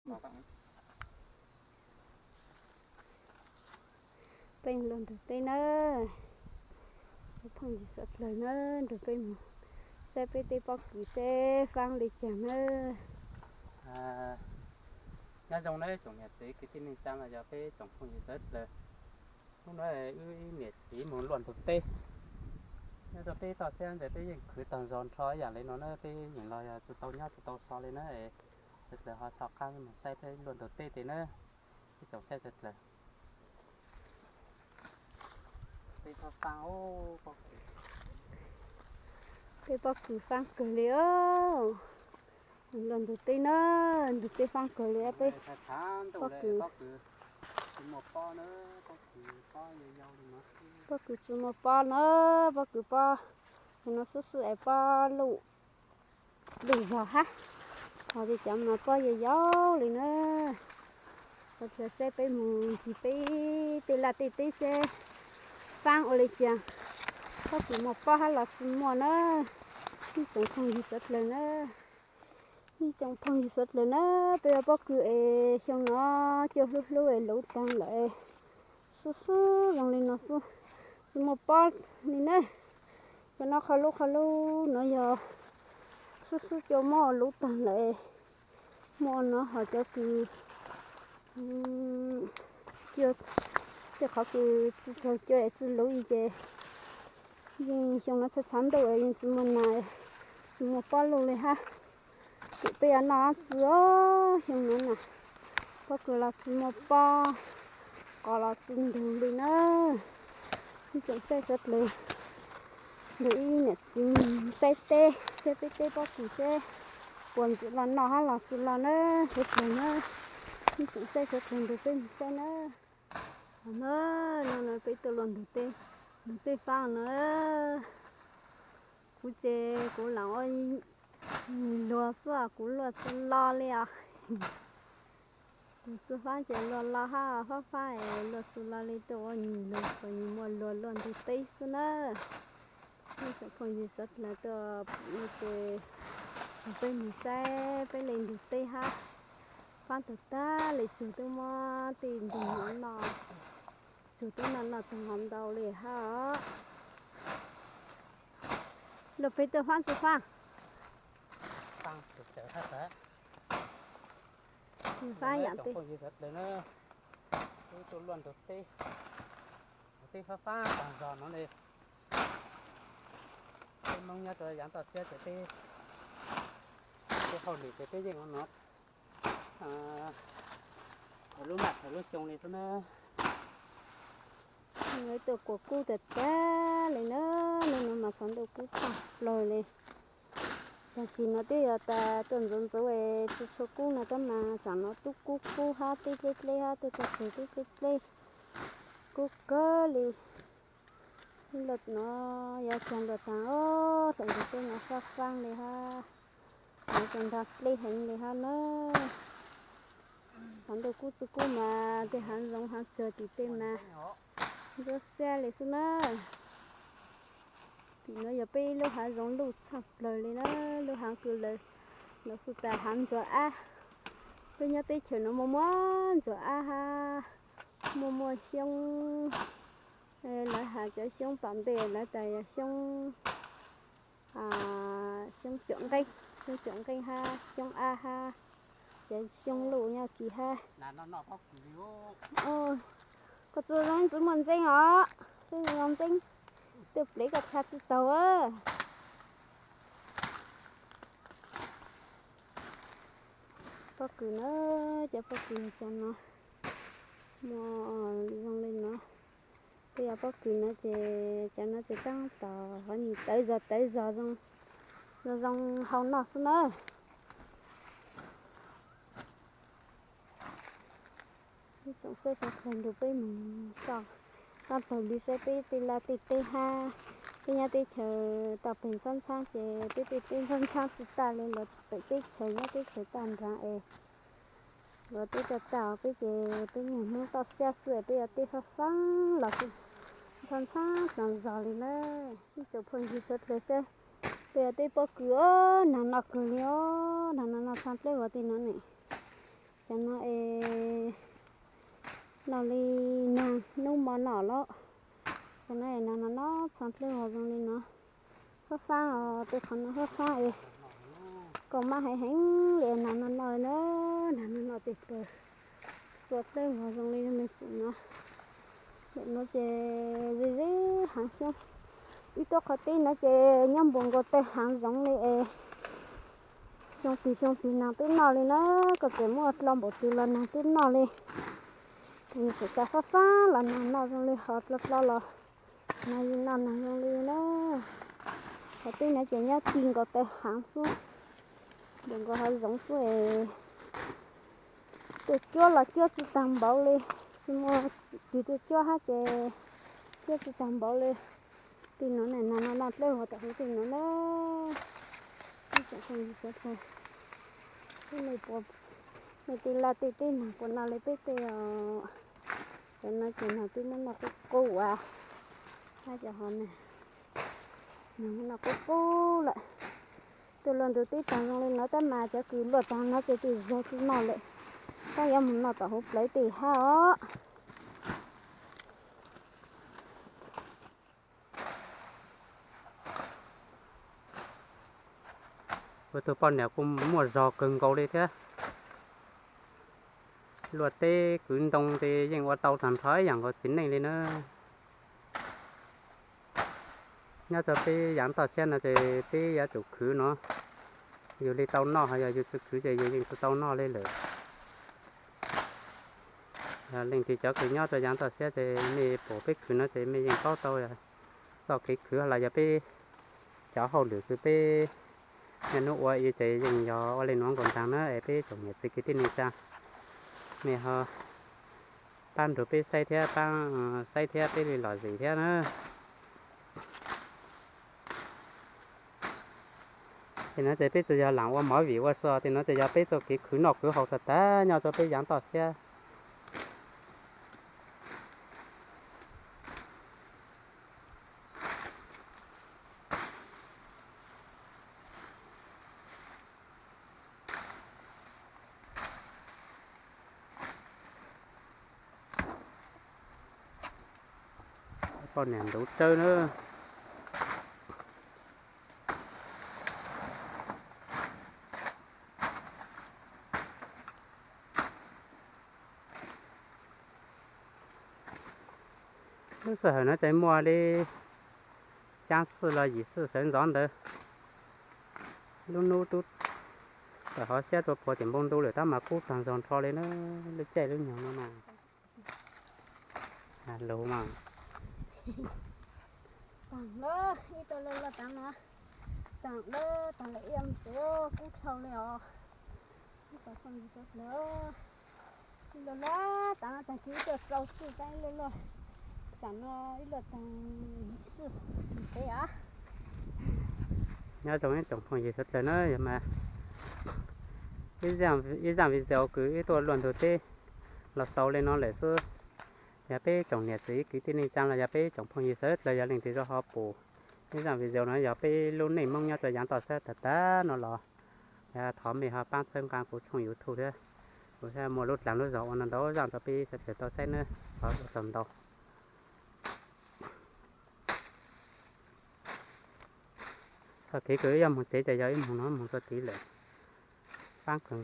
Peb luag ntug teb na, phooj ywg suav dlawg na, nrog peb mus saib peb tej pob kws seb faab li cas na. Nyob zoo na tsoom niam txiv kwv tij neej tsaa los yog peb tsoom phooj ywg suav dlawg. Hnub no wb niam txiv mus luaj ntug teb. Nyob rau peb toj siab ntawd peb yeej khwv tag zog nrho ib yam li no na, peb nyeem los yog tsis tau nyob tsis tau so li na. Suav dlawg ho so qab mus saib peb luaj ntug teb tiag na. Peb tsoom saib suav dlawg. Peb pob kws faab kawg li os. Luaj ntug teb na, ntug teb faab kawg li peb pob kws. Pob kws tsis muaj pob na, pob kws pob no xwb xwb es pob luj zog hab. Ho li cov mas pob yau yau li na. Ua txhua saib peb mus ntxiv peb tej laj tej teb seb faab ua li cas, pob kws muaj pob hab los tsis muaj na. Ib tsoom phooj ywg suav dlawg na, ib tsoom phooj ywg suav dlawg na, peb ua pob kws es xyoo no cua hlub hlub es luv taag lawm, xwb xwb zoo li no xwb, tsis muaj pob li na. Cov no qhov lub qhov lub no yog xwb xwb cua muab luv taag lawm. Muaj no ho cov kws, tej qhov kws tsis tau cua es tsis luv i ces yeej xyoo no tshav tshav ntuj es yeej tsis muaj nas, tsis muaj pob luj li hab. Kuv peb yuav noj dab tsi os xyoo no na? Pob kws los tsis muaj pob, qos los tsis ntug li na. Ib tsoom saib suav dlawg, nrog ib niam txiv saib teb, saib peb teb pob kws seb puas ntxim los noj hab los tsis los na, suav dlawg na. Ib tsoom saib suav dlawg nrog peb mus saib na. No, no peb tuaj luaj ntug teb, ntug teb faab na. Kuv ces kuv lam ua luag xwb, kuv luaj tsis lo li os. Tus xwb faab ces luaj lo hab, faab faab es luaj tsis lo li, tuaj ua luag, tsuas yog muaj luag luaj ntug teb xwb na. Ib tsoom phooj ywg suav dlawg tuaj ces peb mus saib peb le ntug teb hab, faab tag tag li, txug twb muab tej ntug no noj, txug twb noj noj tag ho ntau li hab. Luag peb tuaj faab tsis faab? Faab yam tej, peb tuaj luaj ntug teb, ntug teb faab faab taag zog no li. Peb Moob nyob rau yav toj siab ces peb, peb hauj lwm ces peb yeej ua no thaum lub naj thaum lub xyoo li xwb na. Tuaj kuas kub tag tag li na, hnub no mas tshav ntuj kub tag plaws li. Tag kis no twb yog tas tuaj ntxuav ntxuav es tsis tshua kub no tab mas tsam no twb kub kub hab, twb dleb dleb hab, tuaj txog twg twb dleb dleb, kub kawg li. Luaj no yuav tsaug luaj taag os, thaum ntawd tej no faab faab li hab, yuav tsaug nrog dleb heev li hab na. Tshav ntuj kub tsis kub mas tej hav zoov hav tsuag tim tej mas ntsuab xiab li xwb na. Tim no yog peb lub hav zoov luj tshaj plaws li na, lub hav kws lawv, lawv xu tas hav ntsuag ab. Peb nyob teb chaws no muaj muaj ntsuag ab hab, muaj muaj xyoob, lawv has cov xyoob tom ntej lawv tas yog xyoob, xyoob cuam nqeeb, xyoob cuam nqeeb hab xyoob ab hab, cov xyoob luj nyob kis hab. Koj tsis zoo tsis muaj ntseeb os, seb zoo ntseeb, tej plev koj dhia tsis taus. Pob kws na, cov pob kws cov no muaj zoo li no. Peb yuav pob kws no ces cov no ces taab tom qhov nyuag tawv zog tawv zog zoo, zoo zoo hau noj xwb na. Ib tsoom saib sawv dlawg nrog peb mus xauj, taab taug li saib peb tej laj tej teb hab. Peb nyob teb chaws toj peg ntxhab ntxhab ces peb tej teb ntxhab ntxhab tsis tas li, luag pem teb chaws nyob teb chaws toj nrad es luag teb toj tag peb ces peb nyuag Hmoob toj siab xwb peb yuav teb faab faab los xwb, ntxhab ntxhab tas zog li na. Ib tsoom phooj ywg sawv dlawg saib, peb yuav teb pob kws os, nag noj kawg li os, nag noj noj txhab pleb vov tej no ne. Cov no es no li nag hnub mo no los, cov no es nag no no txog dlej vog zoo li no. Fab fab os, tej qhov no fab fab es kaus mab heev heev li, nag no no na, nag no no tes pawg txua dlej vog zoo li me pum no. Ntawm no ces zig zig heev xwb. Ib tuab qhov tib no ces nyob npuas nkaus tawg heev zoov li es xyoo twg xyoo twg nag twb noj li na, koj txawm muaj dlo npaum twg los nag twb noj li. Yus txawm tas fab fab los nag noj zoo li, ho dlo dlo los nag yeej noj nag zoo li na. Qhov tib no ces nyob ti nkaus tawg heev xwb, npaum nkaus hav zoov xwb es. Tus cuab los cuab tsis tag npaum li, tsis muaj tus cuab hab ces cuab tsis tag npaum li. Tim nuav na, nag no noj dlej vog tom huv tim nuav na. Ib tsoom phooj ywg sawv daws, nej tej laj tej teb nag puas noj li peb tej os? Cov no ces nag twb muab noj qub qub as, hab cov ho nag muab noj qub qub lawm. Tuaj luaj ntug teb taag zoo li no tab mas cov kws luaj taag no ces twb zog tsis noj lawm, tab yuav mus noj tom huv plawv tej hab os. Kuv tug poj niam kuj muaj zog kawg nkaus li thiab. Luaj teb kwv ntoo ces yeej ua tau tag nrho ib yaam nkaus txiv neej li na. Nyob rua peb yaav toj siab no ces peb yuav tsum khwv no, yus li tau noj, ho yog yus tsis khwv ces yus yeej tsis tau noj li lawm. Leej twg cov kws nyob rua yaav toj siab ces mej pum peb khwv no ces mej yeej paub tau txoj kev khwv los yog peb cov hauj lwm kws peb niaj hnub ua i ces yeej yog ua li nuav nkaus ntaag na es peb tsoom niam txiv kwv tij neej tsaa, mej ho pab nrug peb saib thiab, pab saib thiab peb li lom zem thiab na. Tim nuav ces peb tsuas yog laam ua movie ua si, tim nuav ces yog peb txoj kev khwv noj khwv haus tag tag nyob rua peb yaav toj siab. Poj niam ntuv tsawb na. Lub sij hawm no ces muaj li xyaa xwm los yim xwm sawv ntxov ntawd. Lub nub tub tawm hov siab rua puag tim npoo ntu lawm tab mas kub taag nrho nrho li na, lub caij lub nyoog no mas. Lug mas. Taag lawm, ib tug luaj luaj taag no, taag lawm, taag lawm ib yam tsev kub dhau li os. Ib tug phooj ywg sawv dlawg, ib luaj luaj taag no taag kis ib tuaj rau sij taag ib luaj luaj, tsam no ib luaj taag yim sij peb os. Nyob zoo ib tsoom phooj ywg sawv dlawg na, yog mas ib zaaj video kws ib tuaj luaj ntug teb los xaus li no lawm xwb. Yog peb tsoom niam txiv kwv tij neej tsaa los yog peb tsoom phooj ywg sawv dlawg yog leej twg ho pum ib zaaj video no yog peb lub neej Moob nyob rua yaav toj siab tag tag no los, thov mej ho paab txhawb nqaa kuv tshooj YouTube thiab, kuv thiaj muaj lub dlaag lub zog ua ntau ntau zaaj rua peb sawv dlawg tau saib nawb. Thov ua tsaug ntau. Txoj kev kws wb yuav moog tsev ces yog wb moog no moog rua tid lawm. Paab kawg